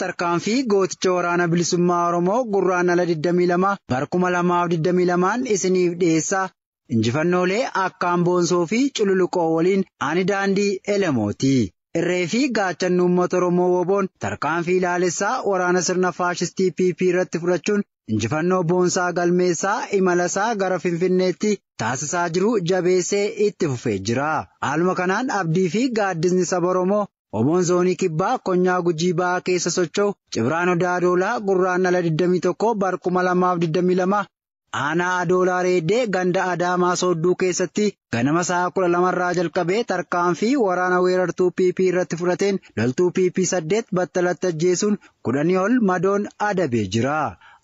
Tarkaanfii gooticha waraana bilisummaa Oromoo Gurraandhala 22 bara 2022 isiniif dhiyeessa. Injifannoolee akkaan boonsoo fi cululuqoo waliin ani daandii Elemooti. Irree fi gaachanni uummata Oromoo woboon tarkaanfii ilaalessaa waraana sirna faashistii PP irratti fudhachuun injifannoo boonsaa galmeessaa imalasaa gara Finfinneetti taasisaa jiru jabeessee itti fufee jira. Haaluma kanaan abdii fi gaaddisni saba Oromoo Oboon zoonii kibbaa konyaa gujii ba'aa keessa socho'u Cibraan Odaa Adoolaa Gurraandhala 21 bara 2022 aanaa Adoolaa Reeddee ganda Adaamaa Soodduu keessatti ganama sa'a 12 irraa jalqabee tarkaanfii waraana weerartuu PP irratti fudhateen loltuu PP 8 battalatti ajjeesuun 10 ol madoon adabee jira.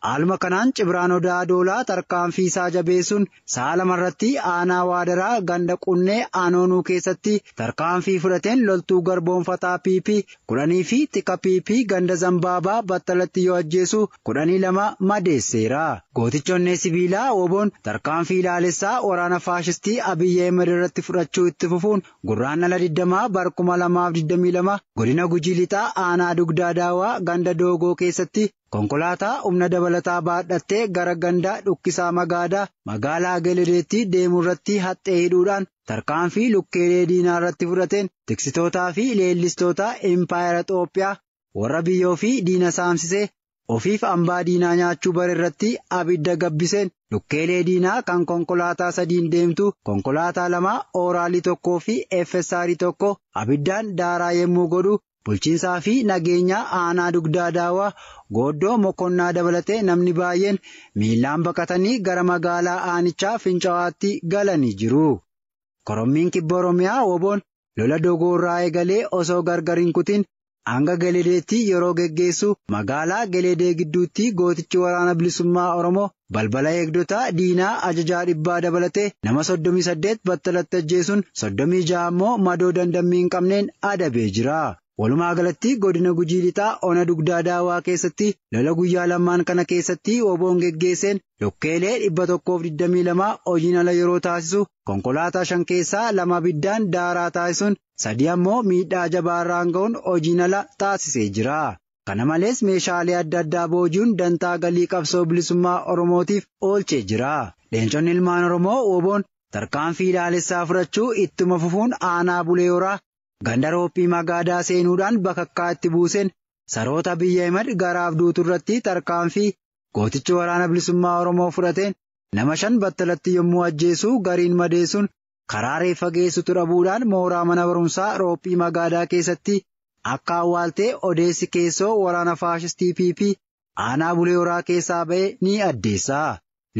Haaluma kanaan Cibraan Odaa Adoolaa tarkaanfii isaa jabeessuun sa'a lamarratti aanaa Waadaraa ganda Qunnee Anoonuu keessatti tarkaanfii fudhateen loltuu garboonfataa PP 10 fi tika PP ganda Zambaabaa battalatti yoo ajjeesu 12 madeesseera. Gootichi onnee sibiilaa woboon tarkaanfii ilaalessaa waraana faashistii Abiyyi Ahmed irratti fudhachuu itti fufuun Gurraandhala 20 bara 2022 godina Gujii Lixaa aanaa Dugdaa Daawaa ganda Doogoo keessatti konkolaataa humna dabalataa baadhattee gara ganda dhukkisaa magaadaa magaalaa Geledeetti deemuu irratti haxxee hidhuudhaan tarkaanfii lukkeelee diinaa irratti fudhateen tiksitootaa fi leellistoota impaayera Itoophiyaa warra biyyoo fi diina saamsisee ofiif hambaa diinaa nyaachuu bare irratti abidda gabbiseen lukkeelee diinaa kan konkolaataa sadiin deemtu konkolaataa lama ooraalii tokkoo fi FSR tokko abiddaan daaraa yemmuu godhu bulchiinsaa fi nageenya aanaa Dugdaa Daawaa gooddoo mokonnaa dabalatee namni baay'een miillaan baqatanii gara magaalaa aanichaa Fincaa'aatti galanii jiru. Korommiin kibba Oromiyaa woboon lola dogoorraa eegalee osoo gargar hin kutin hanga Geledeetti yeroo geggeessu magaalaa Geledee gidduutti gootichi waraana bilisummaa Oromoo balbala eegdotaa diinaa ajajaa dhibbaa dabalatee nama 38 battalatti ajjeesuun 36 immoo madoo dandammii hin qabneen adabee jira. Walumaa galatti godina Gujii Lixaa ona Dugdaa Daawaa keessatti lola guyyaa lamaan kana keessatti woboon geggeesseen lukkeelee 122 hojiin ala yeroo taasisu konkolaataa 5 keessaa 2 abiddaan daaraa taasisuun 3 ammoo miidhaa jabaa irraan ga'uun hojiin ala taasisee jira. Kana malees meeshaalee adda addaa booji'uun dantaa galii qabsoo bilisummaa Oromootiif oolchee jira. Leenconni ilmaan Oromoo woboon tarkaanfii ilaalessaa fudhachuu ittuma fufuun aanaa Bulee Horaa ganda roophii magaadaa seenuudhaan bakakkaa itti buuseen saroota biyya Ahimad garaaf duutu irratti tarkaanfii gootichi waraana bilisummaa Oromoo fudhateen nama 5 battalatti yommuu ajjeesu gariin madeessuun karaa reeffa geessutu dhabuudhaan mooraa mana barumsaa roophii magaadaa keessatti akka awwaaltee odeessi keessoo waraana faashistii PP aanaa Bulee Horaa keessaa ba'e ni addeessa.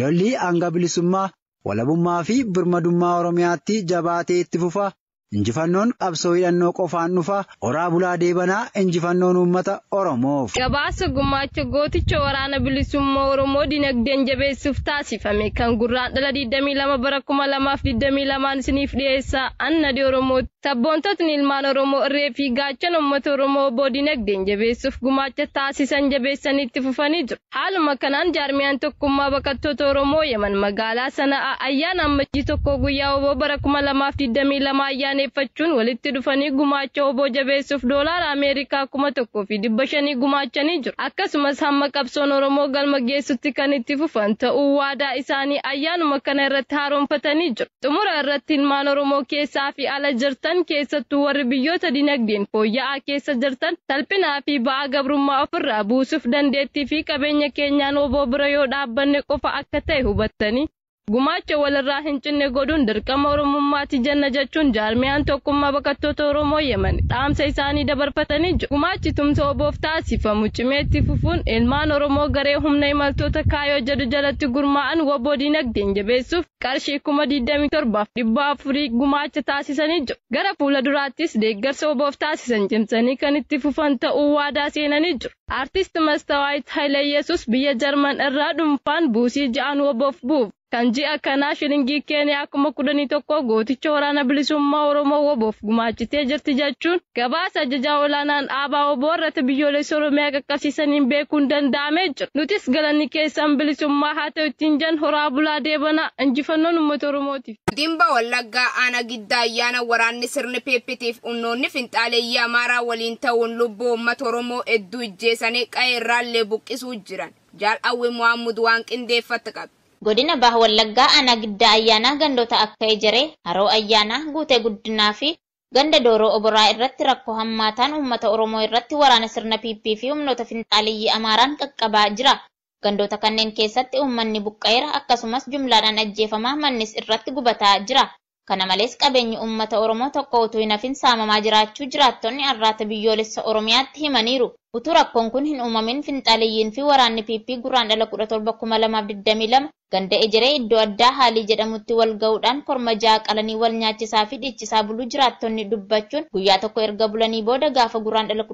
Lolli hanga bilisummaa walabummaa fi birmadummaa Oromiyaatti jabaatee itti fufa. Injifannoon qabsoo hidhannoo qofaan dhufa. Horaa bulaa deebanaa injifannoon uummata Oromoof. Gabaasa gumaacha gooticha waraana bilisummaa Oromoo dinagdeen jabeessuuf taasifame kan Gurraandhala 22 bara 2022 isiniif dhiyeessa Annadi Oromoo. Sabboontotni ilmaan Oromoo irree fi gaachana uummata Oromoo obbo dinagdeen jabeessuuf gumaacha taasisan jabeessanii itti fufanii jiru. Haaluma kanaan jaarmiyaan tokkummaa baqattoota Oromoo Yemen magaalaa Sana'aa ayyaana ammajjii tokko guyyaa obbo bara 2022 ayyaaneffachuun walitti dhufanii gumaacha obbo jabeessuuf doolaara Ameerikaa 1500 gumaachanii jiru. Akkasumas hamma qabsoon Oromoo galma geessutti kan itti fufan ta'uu waadaa isaanii ayyaanuma kana irratti haaromfatanii jiru. Xumura irratti ilmaan Oromoo keessaa fi ala jirtan keessattuu warri biyyoota dinagdeen fooyya'aa keessa jirtan salphinaa fi ba'aa gabrummaa ofirraa buusuuf dandeettii fi qabeenya keenyaan obbo bira yoo dhaabbanne qofa akka ta'e hubattanii gumaacha walirraa hin cinne godhuun dirqama Oromummaati jenna jechuun jaarmiyaan tokkummaa baqattoota Oromoo Yemen dhaamsa isaanii dabarfatanii jiru. Gumaachi tumsa oboof taasifamu cimeetti fufuun ilmaan Oromoo garee humna imaltoota kaayoo jedhu jalatti gurmaa'an woboo dinagdeen jabeessuuf qarshii 27,400 gumaacha taasisanii jiru. Gara fuula duraattis deeggarsa oboof taasisan cimsanii kan itti fufan ta'uu waadaa seenanii jiru. Artist Mastawaayit Hayileyesuus biyya Jarman irraa dhuunfaan buusii ja'an woboof buuf. Kan ji'a kanaa shilingii Keeniyaa 11,000 gooticha waraana bilisummaa Oromoo WBOf gumaachitee jirti jechuun gabaasa ajajaa olaanaan dhaabaa WBO irratti biyyoolessa Oromiyaa qaqqabsiisaniin beekuun danda'amee jira. Nutis galanni keessan bilisummaa haa ta'u ittiin jan horaa bulaa deebanaa injifannoon uummata Oromootiif. Godina Wallaggaa aanaa Giddaa Ayyaana waraanni sirni PPTif humnoonni finxaaleeyyii Amaaraa waliin ta'uun lubbuu uummata Oromoo hedduu ijjeessanii qa'ee irraallee buqqisuu jiran. Jaal Awwi Muhammad waan qindeeffatte qabe. Godina Baha Wallaggaa aanaa Giddaa Ayyaanaa gandoota akka Ejeree, Haroo Ayyaanaa, Guutee Guddinaa fi ganda Dooroo Oboraa irratti rakkoo hammaataan uummata Oromoo irratti waraana sirna PP fi humnoota finxaaleeyyii Amaaraan qaqqabaa jira. Gandoota kanneen keessatti uummanni buqqa'eera akkasumas jumlaadhaan ajjeefamaa mannis irratti gubataa jira. Kana malees qabeenyi uummata Oromoo tokko utuu hin hafin saamamaa jiraachuu jiraattonni arraata biyyoolessa Oromiyaatti himaniiru. Utuu rakkoon kun hin uumamin finxaaleeyyiin fi waraanni PP guraandhala 17,2022 ganda Ejeree iddoo addaa Haalii jedhamutti wal ga'uudhaan korma ja'a qalanii wal nyaachisaa fi dhiichisaa buluu jiraattonni dubbachuun guyyaa tokko erga bulanii booda gaafa guraandhala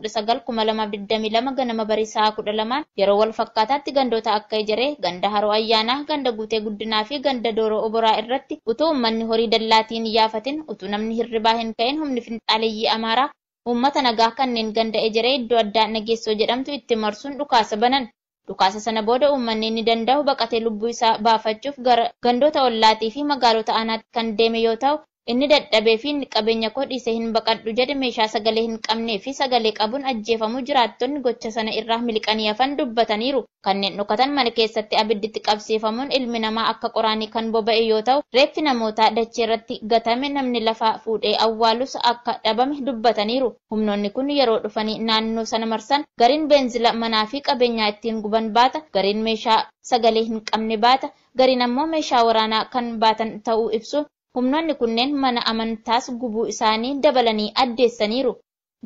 19,2022 ganama barii sa'a 12 yeroo wal fakkaataatti gandoota akka Ejeree, ganda Haroo Ayyaanaa, ganda Guutee Guddinaa fi ganda Dooroo Oboraa irratti utuu uummanni horii dallaatiin yaafatin utuu namni hirribaa hin ka'in humni finxaaleeyyii Amaaraa uummata nagaa kanneen ganda Ejeree iddoo addaa Nageessoo jedhamtu itti marsuun dhukaasa banan. Dhukaasa sana booda uummanni inni danda'u baqatee lubbuu isaa baafachuuf gara gandoota ollaatii fi magaalota aanaatti kan deeme yoo ta'u, inni dadhabee fi inni qabeenya koo dhiisee hin baqadhu jedhe meeshaa sagalee hin qabnee fi sagalee qabuun ajjeefamuu jiraattonni gocha sana irraa miliqanii hafan dubbataniiru. Kanneen dhokatan mana keessatti abidditti qabsiifamuun ilmi namaa akka qoraanii kan boba'e yoo ta'u, reeffi namootaa dachee irratti gatame namni lafaa fuudhee awwaalus akka dhabame dubbataniiru. Humnoonni kun yeroo dhufanii naannoo sana marsan gariin beenzila manaa fi qabeenyaa ittiin guban baata, gariin meeshaa sagalee hin qabne baata, gariin ammoo meeshaa waraanaa kan baatan ta'uu ibsu. Humnoonni kunneen mana amantaas gubuu isaanii dabalanii addeessaniiru.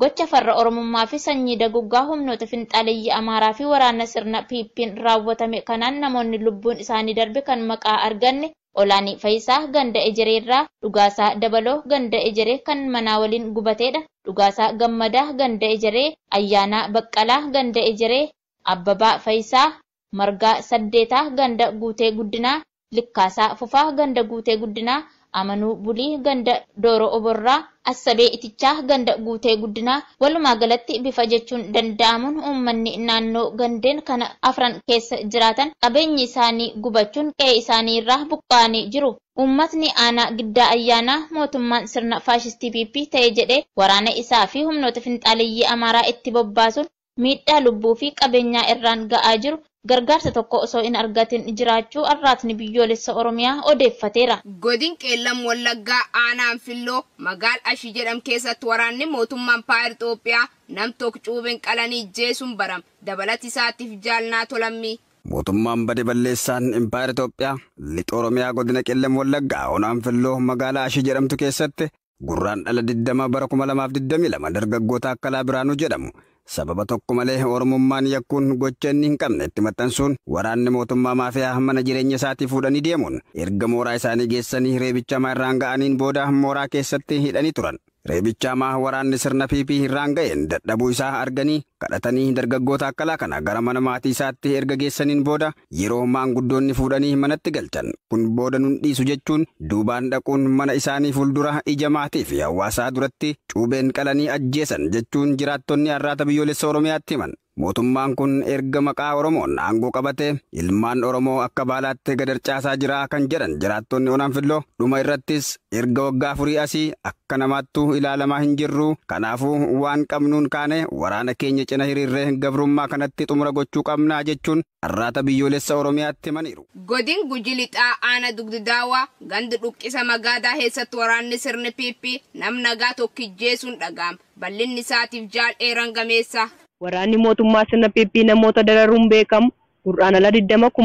Gocha farra Oromummaa fi sanyii daguggaa humnoota finxaaleeyyii Amaaraa fi waraana sirna PP'n raawwatame kanaan namoonni lubbuun isaanii darbe kan maqaa arganne Olaanii Fayisaa ganda Ejereerraa, Dhugaasaa Dabaloo ganda Ejeree kan manaa waliin gubateedha. Dhugaasaa Gammadaa ganda Ejeree, Ayyaanaa Baqqalaa ganda Ejeree, Abbabaa Fayisaa, Margaa Saddeetaa ganda Guutee Guddinaa, Likkaasaa Fufaa ganda Guutee Guddinaa, Amanuu Bulii ganda Dooroo Oborraa, Assabee Itichaa ganda Guutee Guddinaa. Walumaa galatti bifa jechuun danda'amuun uummanni naannoo gandeen kana afran keessa jiraatan qabeenyi isaanii gubachuun qe'ee isaanii irraa buqqa'anii jiru. Uummatni aanaa Giddaa Ayyaanaa mootummaan sirna faashistii PP ta'e jedhee waraana isaa fi humnoota finxaaleeyyii Amaaraa itti bobbaasuun miidhaa lubbuu fi qabeenyaa irraan ga'aa jiru gargaarsa tokko osoo hin argatin jiraachuu arraatni biyyoolessa Oromiyaa odeeffateera. Godin Qeellam Wallaggaa aanaa Anfilloo magaal Ashii jedham keessatti waraanni mootummaan Paayir Itoophiyaa nam tokko cuubeen qalanii ijjeesuun baram. Dabalati isaatiif jaalnaa tolammii. Mootummaan bade balleessaan Impaayir Itoophiyaa lixa Oromiyaa godina Qeellam Wallaggaa ona Anfilloo magaalaa Ashii jedhamtu keessatti gurraandhala 20 bara 2022 dargaggoota Akkalaa Biraanuu jedhamu sababa tokko malee Oromummaan yakkuun gocha inni hin qabne itti maxxansuun waraanni mootummaa maafiyaa mana jireenya isaatii fuudhanii deemuun erga mooraa isaanii geessanii reebicha hamaa irraan ga'aniin booda mooraa keessatti hidhanii turan. Reebicha hamaa waraanni sirna PP irraan ga'een dadhabuu isaa arganii kadhatanii dargaggoota Akkalaa kana gara mana maatii isaatti erga geessaniin booda yeroo maanguddoonni fuudhanii manatti galchan kun booda nun dhiisu jechuun duubaan dhaquun mana isaanii fuuldura ija maatii fi hawaasaa duratti cuubeen qalanii ajjeesan jechuun jiraattonni arraata biyyoolessa Oromiyaatti himan. Mootummaan kun erga maqaa Oromoon aangoo qabatee ilmaan Oromoo akka baalaatti gadarcaasaa jira kan jedhan jiraattonni ona Anfilloo dhuma irrattis erga waggaa 4 asii akka namaattuu ilaalamaa hin jirru, kanaafuu waan qabnuun kaane waraana keenya cina hiriirree gabrummaa kanatti xumura gochuu qabnaa jechuun arraata biyyoolessa Oromiyaatti himaniiru. Godin Guji Lixaa aanaa Dugdidaawaa gandi dhuqqisa magaadaa keessatti waraanni sirni PP nam nagaa tokkijjeesuun dhaga'ama. Bal'inni isaatiif jaal dheeran gameessa. Waraanni mootummaa sirna PP namoota dararuun beekamu gurraandhala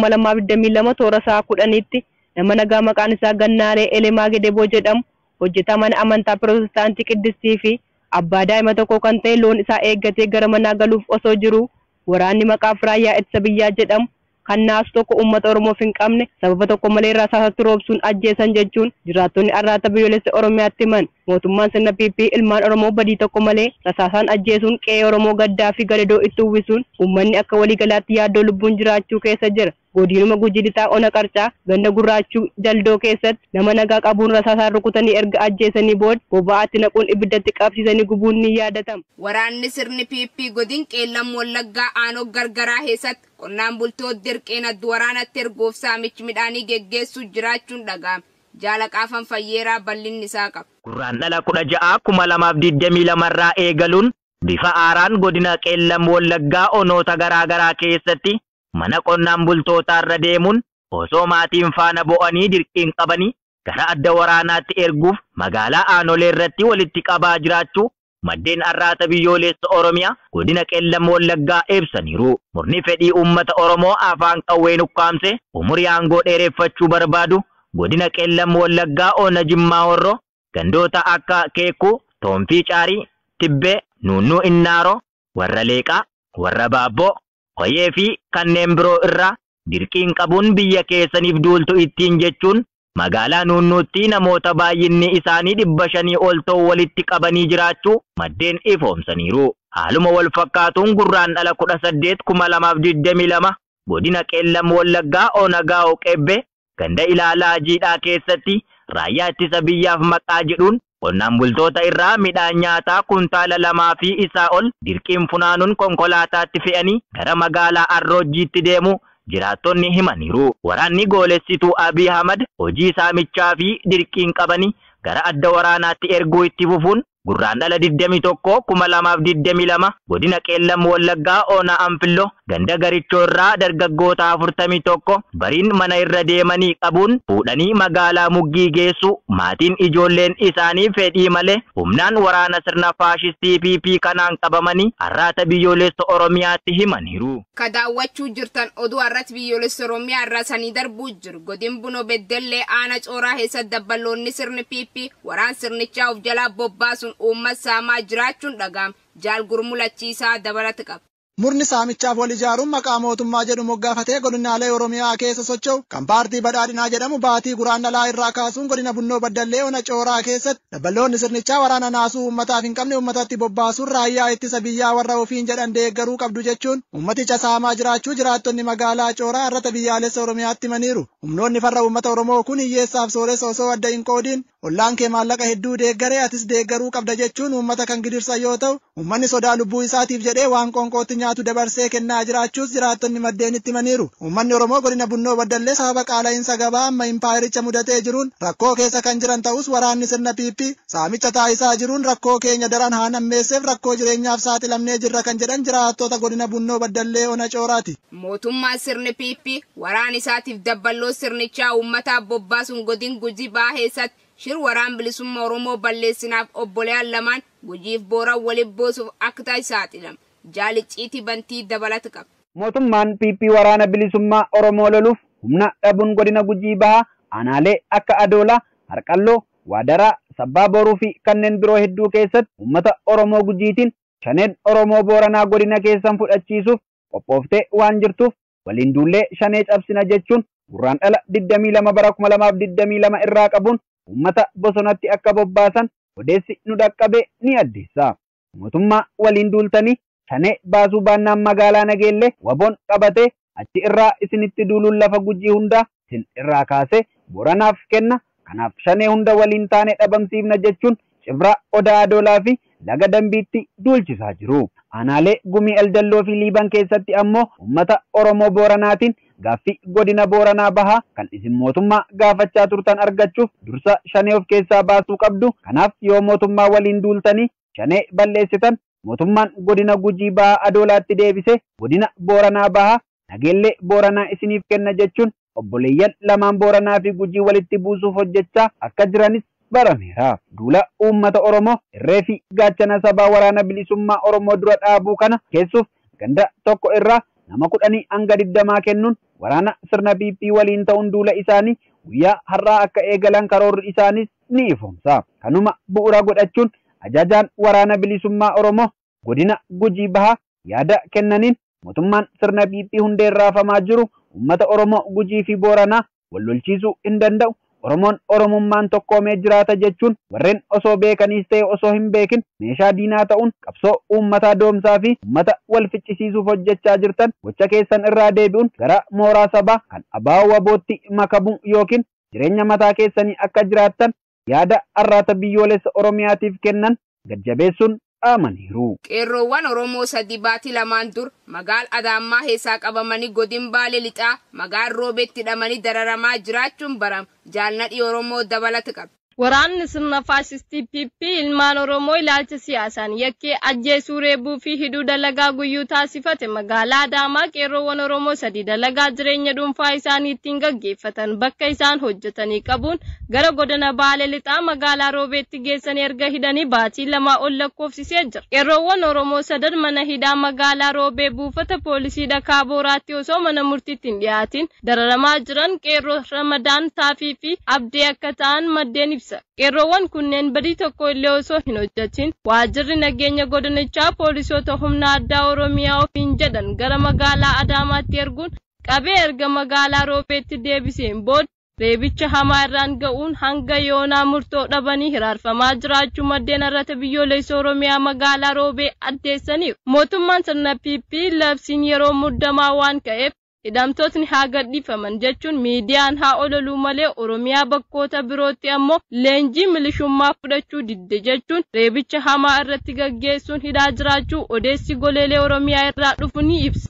20,2022 toora sa'a 10tti nama nagaa maqaan isaa Gannaalee Elemaa Gedeboo jedhamu hojjetaa mana amantaa Pirootestaantii Qiddistii fi abbaa daa'ima tokko kan ta'e loon isaa eeggatee gara manaa galuuf osoo jiru waraanni maqaa Raayyaa Ittisa Biyyaa jedhamu kan naasu tokko uummata Oromoof hin qabne sababa tokko malee rasaasatti roobsuun ajjeesan jechuun jiraattonni arraata biyyoolessa Oromiyaatti himan. Mootummaan sirna PP ilmaan Oromoo badii tokko malee rasaasaan ajjeesuun qe'ee Oromoo gaddaa fi gadadoo itti uwwisuun uummanni akka waliigalaatti yaaddoo lubbuun jiraachuu keessa jira. Godinuma Gujii Lixaa Ona Qarcaa ganda Gurraachuu Jaldoo keessatti nama nagaa qabuun rasaasaan rukutanii erga ajjeesanii booda boba'aatti naquun ibiddatti qabsiisanii gubuun ni yaadatama. Waraanni sirni PP godin Qeellam Wallaggaa aanoo gargaraa keessatti qonnaan bultoota dirqeen adda waraanatti erguuf saamichi midhaanii geggeessuu jiraachuun dhaga'ame. Jaala Qaafan Fayyeeraa bal'inni isaa qaba. Gurraandhala 16 2022 irraa eegaluun bifa haaraan godina Qeellam Wallaggaa onoota garaagaraa keessatti mana qonnaan bultootaarra deemuun osoo maatiin faana bo'anii dirqiin qabanii gara adda waraanaatti erguuf magaalaa aanolee irratti walitti qabaa jiraachuu maddeen Arraata Biyyoolessa Oromiyaa godina Qeellam Wallaggaa ibsaniiru. Murni fedhii uummata Oromoo afaan qawween ukkaamse umurii aangoo dheereffachuu barbaadu godina Qeellam Wallaggaa ona Jimmaa Horroo gandoota akka Keekuu, Toonfii Caarii, Tibbee, Nuunnuu Innaaroo, Warra Leeqaa, Warra Baabboo, Qoyyee fi kanneen biroo irraa dirqiin qabuun biyya keessaniif duultu ittiin jechuun magaalaa Nuunnuutti namoota baay'inni isaanii 500 ol ta'u walitti qabanii jiraachuu maddeen ifoomsaniiru. Haaluma wal fakkaatuun Gurraandhala 18 2022 godina Qeellam Wallaggaa ona Gaa'oo Qebbee ganda Ilaalaa Jiidhaa keessatti raayyaa ittisa biyyaaf maqaa jedhuun qonnaan bultoota irraa midhaan nyaataa kuntaala 2 fi isaa ol dirqiin funaanuun konkolaataatti fe'anii gara magaalaa Arroojjiitti deemu jiraattonni himaniiru. Waraanni goolessituu Abiy Ahmad hojii saamichaa fi dirqiin qabanii gara adda waraanaatti erguu itti fufuun Gurraandhala 21 2022 godina Qeellam Wallaggaa ona Anfilloo ganda Garichoo irraa dargaggoota 41 bariin mana irra deemanii qabuun fuudhanii magaalaa Muggii geessu maatiin ijoolleen isaanii fedhii malee humnaan waraana sirna faashistii PP kanaan qabamanii Arraata Biyyoolessa Oromiyaatti himaniiru. Ka daawwachuu jirtan oduu Arraata Biyyoolessa Oromiyaa irraa sanii darbuu jiru. Godin Bunoo Beddellee aana Cooraa keessatti dabballoonni sirni PP waraan sirnichaa of jalaa bobbaasuun uummata saamaa jiraachuun dhaga'ame. Jaal Gurmulachiisaa dabalata qaba. Murni saamichaaf wal ijaaruun maqaa mootummaa jedhu moggaafatee godinaalee Oromiyaa keessa socho'u kan paartii badhaadhinaa jedhamu baatii Gurraandhalaa irraa kaasuun godina Bunnoo Baddallee ona Cooraa keessatti dabballoonni sirnichaa waraana naasuu uummataaf hin qabne uummatatti bobbaasuun raayyaa ittisa biyyaa warra ofiin jedhan deeggaruu qabdu jechuun uummaticha saamaa jiraachuu jiraattonni magaalaa Cooraa Arraata Biyyaalessa Oromiyaatti himaniiru. Humnoonni farra uummata Oromoo kun hiyyeessaaf sooressa osoo adda hin qoodiin ollaan kee maallaqa hedduu deeggaree atis deeggaruu qabda jechuun uummata kan gidirsan yoo ta'u uummanni sodaa lubbuu isaatiif jedhee waan qoonqootti nyaatu dabarsee kennaa jiraachuus jiraattonni maddeen itti himaniiru. Uummanni Oromoo godina Bunnoo Baddallee sababa qaala'iinsa gabaa amma impaayericha mudatee jiruun rakkoo keessa kan jiran ta'us waraanni sirna PP saamicha taayisaa jiruun rakkoo keenya daran haan ammeesseef rakkoo jireenyaaf saaxilamnee jirra kan jedhan jiraattota godina Bunnoo Baddallee ona Cooraati. Mootummaan sirni PP waraan isaatiif dabballoo sirnichaa uummataaf bobbaasuun godin Gujii Bahaa keessatti shir waraan bilisummaa Oromoo balleessinaaf obboleeyyan lamaan Gujiif Booran waliin boosuuf akka ta'e saaxilama. Jaaliciitii bantii dabalata qaba. Mootummaan PP waraana bilisummaa Oromoo loluuf humna dhabuun godina Gujii Bahaa aanaalee akka Adoolaa, Harqalloo, Waadaraa, Sabbaa Boruu fi kanneen biroo hedduu keessatti uummata Oromoo Gujiitiin shaneen Oromoo Booranaa godina keessan fudhachiisuuf qophooftee waan jirtuuf waliin duullee shanee cabsina jechuun Gurraandhala 22 bara 2022 irraa qabuun uummata bosonatti akka bobbaasan odeessi nu dhaqqabe ni addeessa. Mootummaa waliin duultanii shanee baasuu baannaan magaalaa Nageellee waboon qabatee achi irraa isinitti duuluun lafa Gujii hundaa isin irraa kaasee Booranaaf kenna. Kanaaf shanee hunda waliin taane dhabamsiifna jechuun Cibraa, Odaa Adoolaa fi Laga Dambiitti duulchisaa jiru. Aanaalee Gumii Eldalloo fi Liiban keessatti ammoo uummata Oromoo Booranaatiin gaaffii godina Booranaa Bahaa kan isin mootummaa gaafachaa turtan argachuuf dursa shanee of keessaa baasuu qabdu. Kanaaf yoo mootummaa waliin duultanii shanee balleessitan mootummaan godina Gujii Bahaa Adoolaatti deebisee godina Booranaa Bahaa Nageellee Booranaa isiniif kenna jechuun obboleeyyan lamaan Booranaa fi Gujii walitti buusuuf hojjechaa akka jiranis barameera. Duula uummata Oromoo irree fi gaachana sabaa waraana bilisummaa Oromoo dura dhaabuu kana keessuuf ganda tokko irraa nama 10 hanga 20 kennuun waraana sirna PP waliin ta'uun duula isaanii guyyaa har'aa akka eegalan karoorri isaanis ni ifoomsa. Kanuma bu'uura godhachuun ajajaan waraana bilisummaa Oromoo godina Gujii Bahaa yaada kennaniin mootummaan sirna PP hundeen raafamaa jiru uummata Oromoo Gujii fi Booranaa wal lolchiisuu hin danda'u. Oromoon Oromummaan tokkoomee jiraata jechuun warreen osoo beekaniis ta'e osoo hin beekin meeshaa diinaa ta'uun qabsoo uummataa doomsaa fi uummata wal ficcisiisuuf hojjechaa jirtan gocha keessan irraa deebi'uun gara mooraa sabaa kan ABO WBOtti makamuu yookiin jireenya mataa keessanii akka jiraattan yaada Arraata Biyyoolessa Oromiyaatiif kennan gad-jabeessuun dhaamaniiru. Qeerroowwan Oromoo 3 baatii 2 dur magaal Adaammaa keessaa qabamanii godin Baalee Lixaa magaal Roobeetti hidhamanii dararamaa jiraachuun barama. Jaalladhi Oromoo dabalata qaba. Waraanni sirna faashistii PP ilmaan Oromoo ilaalcha siyaasaan yakkee ajjeesuu, reebuu fi hidhuu dalagaa guyyuu taasifate magaalaa Adaamaa qeerroowwan Oromoo 3 dalagaa jireenya dhuunfaa isaanii ittiin gaggeeffatan bakka isaan hojjetanii qabuun gara godina Baalee Lixaa magaalaa Roobeetti geessanii erga hidhanii baatii 2 ol lakkoofsisee jira. Qeerroowwan Oromoo 3 mana hidhaa magaalaa Roobee buufata poolisii Dhakaa Booraatti osoo mana murtiitti hin dhiyaatin dararamaa jiran qeerroo Ramadaan Taafii fi Abdee akka ta'an maddeen ibsa. Qeerroowwan kunneen badii tokko illee osoo hin hojjetin waajjirri nageenya godinichaa poolisoota humna addaa Oromiyaa ofiin jedhan gara magaalaa Adaamaatti erguun qabee erga magaalaa Roobeetti deebiseen booda reebicha hamaa irraan ga'uun hanga yoonaa murtoo dhabanii hiraarfamaa jiraachuu maddeen Arraata Biyyoolessa Oromiyaa magaalaa Roobee addeessaniiru. Mootummaan sirna PP labsiin yeroo muddamaa waan ka'eef hidhamtootni haa gadhiifaman jechuun miidiyaan haa ololuu malee Oromiyaa bakkoota birootti ammoo leenjii milishummaa fudhachuu didde jechuun reebicha hamaa irratti gaggeessuun hidhaa jiraachuu odeessi goleelee Oromiyaa irraa dhufu ni ibsa.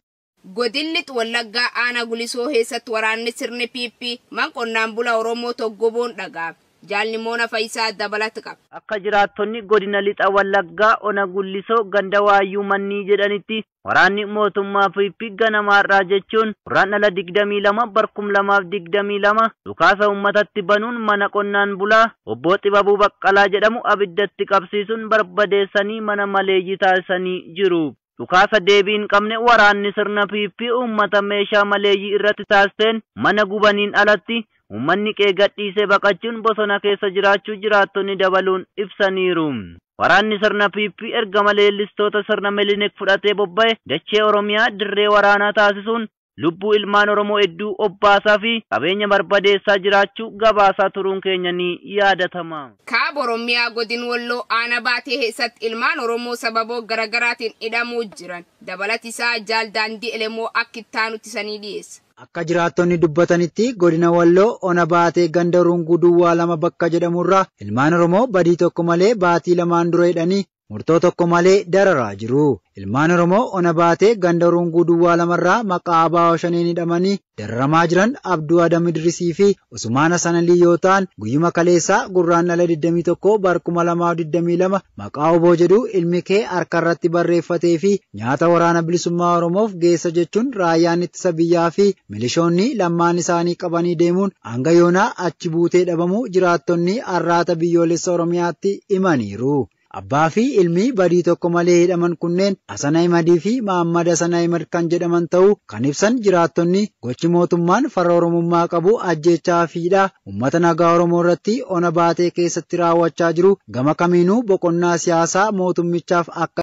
Godinni Wallaggaa aanaa Gulisoo keessatti waraanni sirni PP man qonnaan bulaa Oromoo toggoboon dhaga'a. Jaalli Moona Faayisaa dabalata qaba. Akka jiraattonni godina lixa Wallaggaa ona Gullisoo ganda Waayyuu Mannii jedhanitti waraanni mootummaa PP ganamaarraa jechuun guraandhala 22 2022 dhukaasa uummatatti banuun mana qonnaan bulaa obbo Xibabuu Baqqalaa jedhamu abiddatti qabsiisuun barbadeessanii mana maleeyyii taasisanii jiru. Dhukaasa deebii hin qabne waraanni sirna PP uummata meeshaa maleeyyii irratti taasiseen mana gubaniin alatti uummanni qe'ee gadhiisee baqachuun bosona keessa jiraachuu jiraattonni dabaluun ibsaniiru. Waraanni sirna PP ergama leellistoota sirna Minilik fudhatee bobba'e dachee Oromiyaa dirree waraanaa taasisuun lubbuu ilmaan Oromoo hedduu obbaasaa fi qabeenya barbadeessaa jiraachuu gabaasaa turuun keenya ni yaadatama. Kaaba Oromiyaa godin Walloo aanaa baatee keessatti ilmaan Oromoo sababoo garaagaraatiin hidhamuu jiran. Dabalatisaa Jaal Daandii Elemoo akka itti sanii dhiyeessa. Akka jiraattonni dubbatanitti godina Walloo ona baatee ganda Runguu Duwwaa 2 bakka jedhamurraa ilmaan Oromoo badii tokko malee baatii 2 dura hidhanii murtoo tokko malee dararaa jiru. Ilmaan Oromoo ona baatee ganda Runguu Duwwaa 2 irraa maqaa ABO 5 hidhamanii dararamaa jiran Abduu Adam Idrisii fi Usmaan Hasan Alii yoo ta'an guyyuma kaleessaa gurraandhala 21 2022 maqaa oboo jedhu ilmi kee harka irratti barreeffatee fi nyaata waraana bilisummaa Oromoof geessa jechuun raayyaan ittisa biyyaa fi milishoonni lammaan isaanii qabanii deemuun hanga yoonaa achi buutee dhabamuu jiraattonni Arraata Biyyoolessa Oromiyaatti himaniiru. Abbaa fi ilmi badii tokko malee hidhaman kunneen Hasan Ahimadii fi Mahammad Hasan Ahimad kan jedhaman ta'uu kan ibsan jiraattonni gochi mootummaan farra Oromummaa qabu ajjeechaa fiidha uummata nagaa Oromoo irratti ona baatee keessatti raawwachaa jiru gama kamiinuu boqonnaa siyaasaa mootummichaaf akka